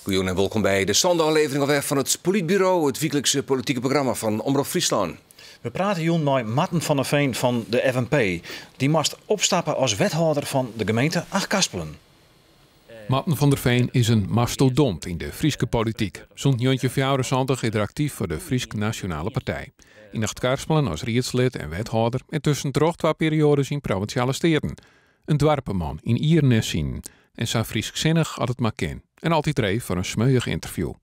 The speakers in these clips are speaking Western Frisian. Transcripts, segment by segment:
Goejûn en wolkom by de sânde ôflevering alwer fan it Polytburo, it wyklikse politike programma fan Omrop Fryslân. We prate jûn mei Marten van der Veen fan de FNP. Dy moast opstappe as wethâlder fan de gemeente Achtkarspelen. Marten van der Veen is in mastodont yn de Fryske polityk. Sûnt 1974 is er aktyf foar de Frysk Nasjonale Partij. Yn Achtkarspelen as riedslid en wethâlder en tuskentroch twa perioades yn Provinsjale Steaten. In doarpeman yn ieren en sinen en sa Frysksinnich as it mar kin. En altyd ree foar in smeuïch ynterview.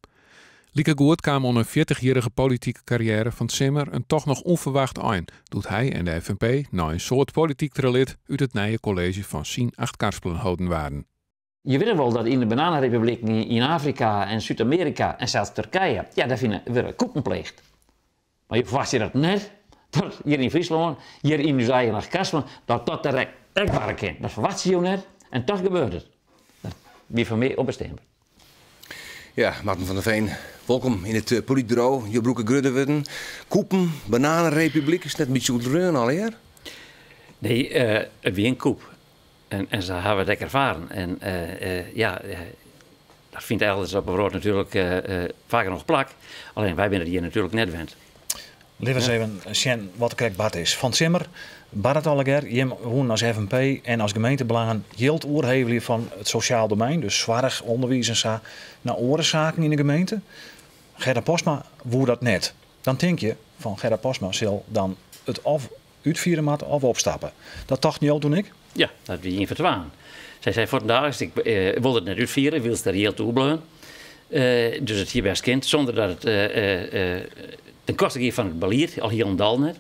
Likegoed kaam oan in fjirtichjierrige politike karriêre fan 't simmer in toch noch ûnferwacht ein, doe't hy en de FNP nei in soad polityk trelit út it nije kolleezje fan syn Achtkarspelen holden waarden. Je witte wol dat yn de bananerepubliken yn Afrika en Súd-Amearika en sels Turkije, ja, dêr fine wurde koepen pleegd. Mar je ferwachtsje dat net dat hjir yn Fryslân, hjir yn ús eigen Achtkarspelen, dat dat der ek barre kin. Dat ferwachtsje jo net en toch gebeurt it. Dat wie foar my ûnbesteanber. Ja, Marten van der Veen, wolkom yn it Polytburo. Jo brûke grutte wurden. Koepen, bananerepubliek, is net in bytsje oerdreaun allegear? Nee, it wie in koep. En sa hawwe we it ek erfaren. En ja, dat fynt elders op 'e wrâld natuerlik faker noch plak. Allinnich wy binne it hjir natuerlik net wend. Lit ris even sjen wat der krekt bard is. Fan 't simmer barde it allegear. Jim woenen as FNP en as gemeentebelangen jild oerhevelje fan it sosjaal domein, dus soarch, ûnderwiis en sa, nei oare saken yn de gemeente. Gerda Postma woe dat net. Dan tink je fan Gerda Postma sil dan it of útfiere moatte of opstappe. Dat tochten jo toen ek? Ja, dat wie ien fan twaen. Sy sei fuortendaliks, ik wol it net útfiere, wylst der jild oerbleaun. Dus it hie bêst kind, sûnder dat it ten koste gie fan it belied, al hielendal net.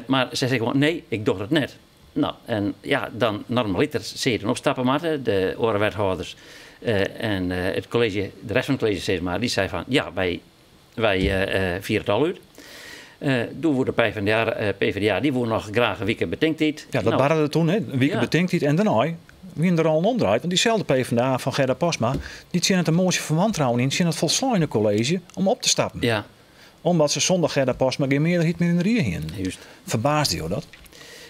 Mar sy sei gewoan, nee, ik doch dat net. No, en ja, dan normaliter soe je dan opstappe moatte, de oare wethâlders en it kolleezje, de rest fan it kolleezje sis mar, dy sei fan, ja, wy Wy fiere it al út. Doe woe de PvdA, PvdA dy woe noch graach in wike betinktiid. Ja, dat barde der toen, hè? In wike betinktiid en dêrnei wiene der al in omdraaid. Want dyselde PvdA fan Gerda Postma, dy tsjinnet in moasje fan wantrouwen yn tsjin it folsleine kolleezje om op te stappen. Omdat se sûnder Gerda Postma gjin mearderheid mear yn de rie hienen. Ferbaasde jo dat?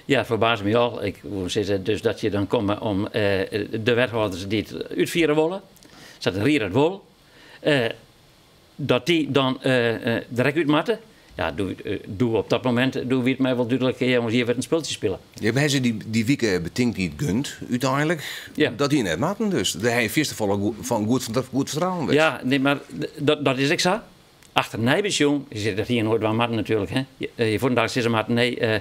Ja, it ferbaasde my al. Ik woe sizze dus dat je dan komme om de wethâlders dy't it útfiere wolle, sa't de rie dat wol, Dat dy dan der ek út moatte. Ja, doe, doe op dat momint doe wie it my wol dúdlik, jonges, hjir wurdt in spultsje spile. Ja, mar ha se dy, dy wike betinktiid gund úteinlik? Ja. Dat hie net moatten dus. Dêr ha je fierste folle fan goed, goed fertrouwen west. Ja, nee, mar dat, dat is ek sa. Achternei besjoen, dat hie je noait dwaan moatten natuerlik. Hè. Je fuortendaliks sizze moatten, nee,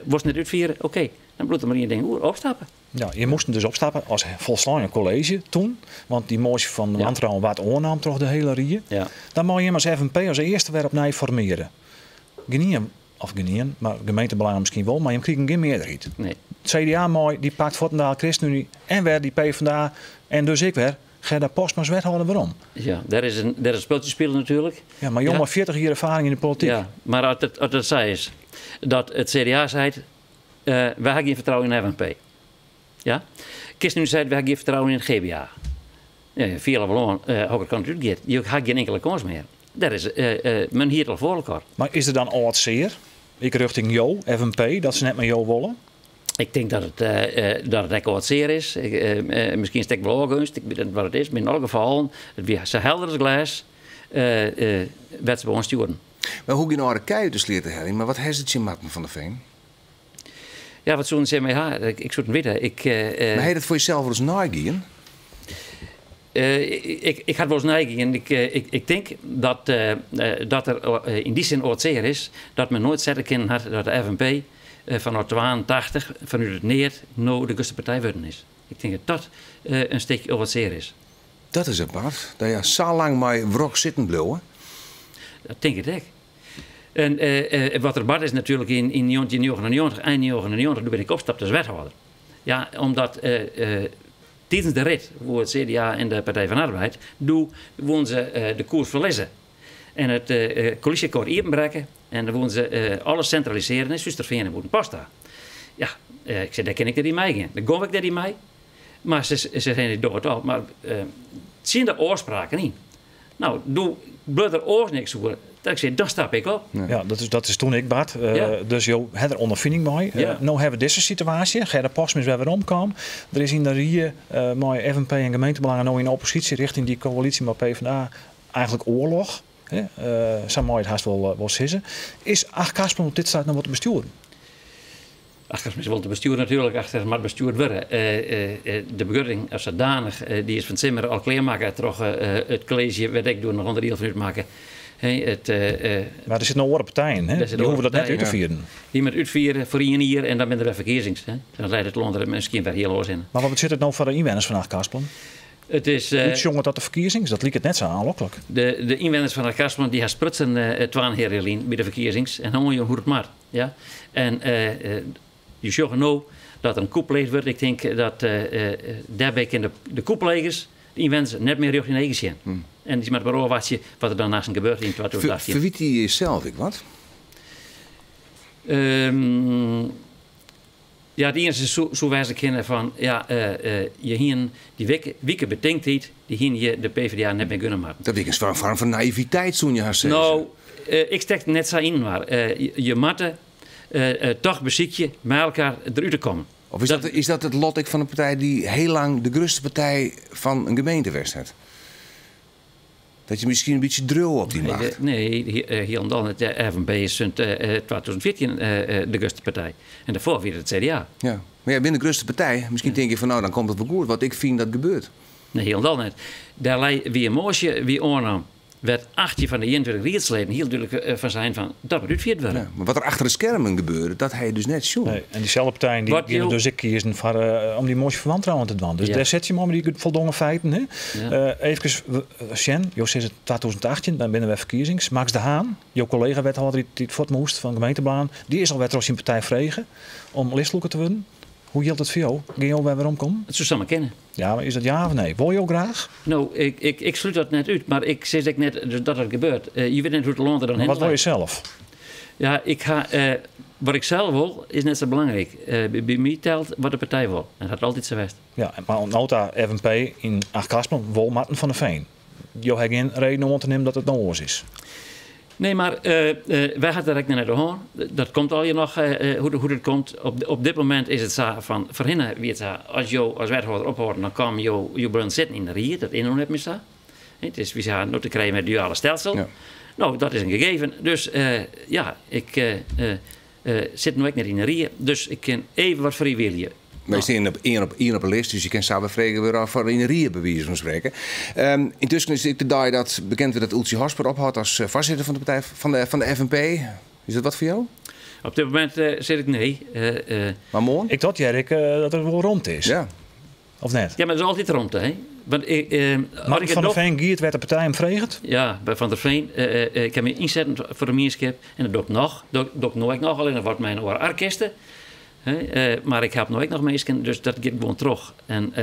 wolst net útfiere? Oké, dan bliuwt der mar ien ding oer, opstappe. Ja, je moasten dus opstappe as folsleine kolleezje toen, want dy moasje fan wantrouwen waard oannaam troch de hiele rie. Dan mei jim as FNP as earste wer opnij formeare. Gjinien, of gjinien, mar gemeentebelangen miskien wol, mar jim krigen gjin mearderheid. Nee. It CDA mei, dy pakt fuortendalik ChristenUnie en wer dy PvdA en dus ek wer Gerda Postma as wethâlder werom. Ja, dêr is in, dêr is in spultsje spile natuerlik. Ja, mar jo mei 40 jier erfaring yn de polityk. Ja, mar as it, as it sa is dat it CDA seit, Wy ha gjin fertrouwen yn de FNP. Ja? ChristenUnie seit wy ha gjin fertrouwen yn it GBA. Ja, je fiele wol oan hokker kant it útgiet. Je ha gjin inkele kâns mear. Dêr is, men hie it al foar elkoar. Mar is der dan âld sear, ek rjochting jo, FNP, dat se net mei jo wolle? Ik tink dat it, dat it ek âld sear is. Miskien is it ek wol ôfgeunst, ik wit net wat it is. Mar yn alle gefallen, it wie sa helder as glês, wêr't se oan stjoerden. Mar hoe gjin âlde kij út de sleat te heljen, mar wat ha se tsjin Marten van der Veen? Ja, wat soenen se mei ha? Ik soe it net witte. Ik, Mar ha je dat foar jesels wolris neigien? Ik ha it wolris neigien. Ik tink dat, dat der yn dy sin âld sear is dat men noait sette kinnen hat dat de FNP fanôf 82 fanút it neat no de grutste partij wurden is. Ik tink dat dat in stikje âld sear is. Dat is apart, dat je sa lang mei wrok sitten bliuwe. Dat tink ik ek. En wat der bard is natuerlik yn 1999, ein 99, doe bin ik opstapt as wethâlder. Ja, omdat tidens de rit woe it CDA en de Partij van de Arbeid, doe woenen se de koers ferlizze en it koälysjeakkoart iepenbrekke en dan woenen se alles sintralisearje en Surhústerfean en Bûtenpost ta. Ja, ik sei, dêr kin ik net yn meigean. Dêr gong ik net yn mei. Mar se seinen, doch it al. Mar tsjin de ôfspraken yn. No, doe bleau der oars niks oer. Dat ik sei, dan stap ik op. Ja, dat is toen ek bard. Dus jo ha der ûnderfining mei. No ha we dizze situaasje. Gerda Postma is wer weromkaam. Der is yn de rie mei FNP en gemeentebelangen no yn opposysje rjochting dy koälysje mei PvdA eigentlik oarloch. Hè? Sa mei it hast wol sizze. Is Achtkarspelen op dit stuit noch wol te bestjoeren? Achtkarspelen is wol te bestjoeren natuerlik, Achtkarspelen moat bestjoerd wurde. De begrutting as sadanich, dy is fan 't simmer al klearmakke troch it kolleezje wêr't ik doe noch ûnderdiel fan útmakke. Mar der sitte no oare partijen, hè? Dy hoege dat net út te fieren. Dy moatte útfiere foar ien jier en dan binne der wer ferkiezings. Hè? Dan leit it lân der miskien wer hiel oars yn. Mar wat betsjut it no foar de ynwenners fan Achtkarspelen? It is, Útsjonge tot de ferkiezings, dat liket net sa oanloklik. De ynwenners fan Achtkarspelen dy ha sprutsen twaenheal jier lyn by de ferkiezings en oanjûn hoe't it moat. Ja? En je sjogge no dat der in kûp pleegd wurdt. Ik tink dat dêrby kinne de kûpplegers, de ynwenners, net mear rjocht yn de eagen sjen. En dy moatte mar ôfwachtsje wat der dan aansten gebeurt yn 2018. Ferwyt hy sels ek wat? Ja, it iennichste soe wêze kinne fan, ja, je hienen dy wike betinktiid, dy hienen je de PvdA net mear gunne moatten. Dat wie in foarm fan naïviteit, soene je hast sizze. No, ik stek der net sa yn, mar je moatte toch besykje mei elkoar derút te kommen. Of is dat it lot ek fan in partij dy't hiel lang de grutste partij fan in gemeente west hat? Dat je miskien in bytsje driuwe op dy macht? Nee, hielendal net. De FNP is sûnt 2014 de grutste partij. En dêrfoar wie it it CDA. Ja, mar ja, bin de grutste partij. Miskien tinke je fan no, dan komt it wol goed wat ik fyn dat gebeurt. Nee, hielendal net. Dêr lei wie in moasje wie oannaam wêr't 18 fan de 21 riedsleden hiel dúdlik fan seinen fan dat moat útfierd wurde. Ja, mar wat der achter de skermen gebeurde, dat ha je dus net sjoen. Nee, en dyselde partijen dy geane dus ek kiezen foar om dy moasje fan wantrouwen te dwaan. Dus dêr sit je mei dy foldongen feiten. Hè? Eefkes sjen, jo sizze 2018, dan binne der wer ferkiezings. Max de Haan, jo kollega-wethâlder dy't fuort moast fan gemeentebelangen, dy is alwer troch syn partij frege om listlûker te wurden. Hoe jildt it foar jo? Gean jo wer weromkommen? It soe samar kinne. Ja, mar is dat ja of nee? Wol jo graach? No, ik slút dat net út, mar ik sis ek net dat dat gebeurt. Je witte net hoe't it lân der dan Mar wat hinne wol je leit. sels? Ja, ik ha, wat ik sels wol, is net sa belangryk. By my telt wat de partij wol. En dat hat altyd sa west. Ja, mar oant no ta FNP yn Achtkarspelen wol Marten van der Veen. Jo ha gjin reden om oan te nimmen dat it no oars is. Nee, mar wy ha it der ek net oer hân. Dat komt allegear noch, hoe't it komt. Op dit momint is it sa fan, foarhinne wie it sa, as jo as wethâlder ophâlden, dan kamen jo, jo bleaunen sitten yn de ried. Dat is no net mear sa. It is, wy ha no te krijen mei it duale stelsel. No, dat is in gegeven. Dus ja, ik sit no ek net yn de rie, dus ik kin even wat frywilje. Wy stean op ien op ien op de list, dus je kin sa wer frege wurde foar yn de rie, by wize fan sprekken. Yntusken is it ek de dei dat bekend wurdt dat Oeltsje Hosper ophâldt as foarsitter fan de partij fan de FNP. Is dat wat foar jo? Op dit momint sis ik nee. Mar moarn? Ik tocht, hear ik, dat der wol romte is. Ja. Of net? Ja, mar der is altyd romte, hè? Want ik, Marten van der Veen giet wêr't de partij him freget? Ja, by Van der Veen. Ik ha my ynsetten foar de mienskip en dat doch ik noch. Dat doch ik no ek noch, allinnich wat mei in oare arkiste. Mar ik help no ek noch minsken, dus dat giet gewoan troch. En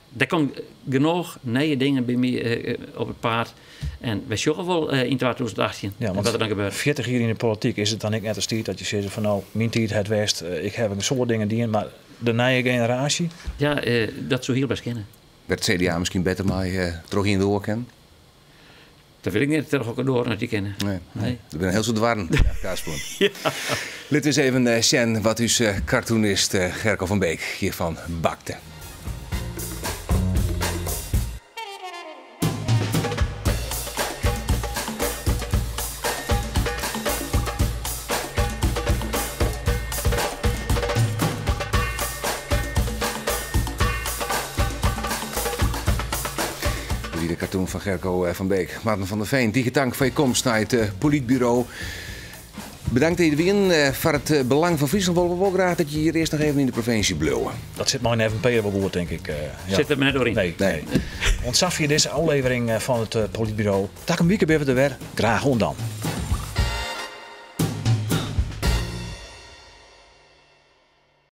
der komt genôch nije dingen by my op it paad. En wy sjogge wol yn 2018 Ja, want wat der dan gebeurt. 40 jier yn de polityk, is it dan ek net de tiid dat je sizze fan no, myn tiid hat west, ik ha in soad dingen dien, mar de nije generaasje? Ja, dat soe hiel bêst kinne. Wêr't it CDA miskien better mei troch ien doar kin? Dat wit ik net, troch hokker doaren dat dy kinne. Nee. Nee. Der binne hiel soad doarren, Karspelen. Ja. Lit ús even sjen wat ús cartoonist Gerko van Beek hjirfan bakte. De cartoon fan Gerko van Beek. Marten van der Veen, tige tank foar je komst nei it Polytburo. Bedankt dat je der wienen. Foar it belang fan Fryslân wolle we wol graach dat je hjir earst noch even yn de provinsje bliuwe. Dat sit mei in FNP wol goed, tink ik. Ja. Sit der mar net oer yn. Nee, nee. Oant safier dizze ôflevering fan it Polytburo. Takom wike binne we der wer. Graach oant dan.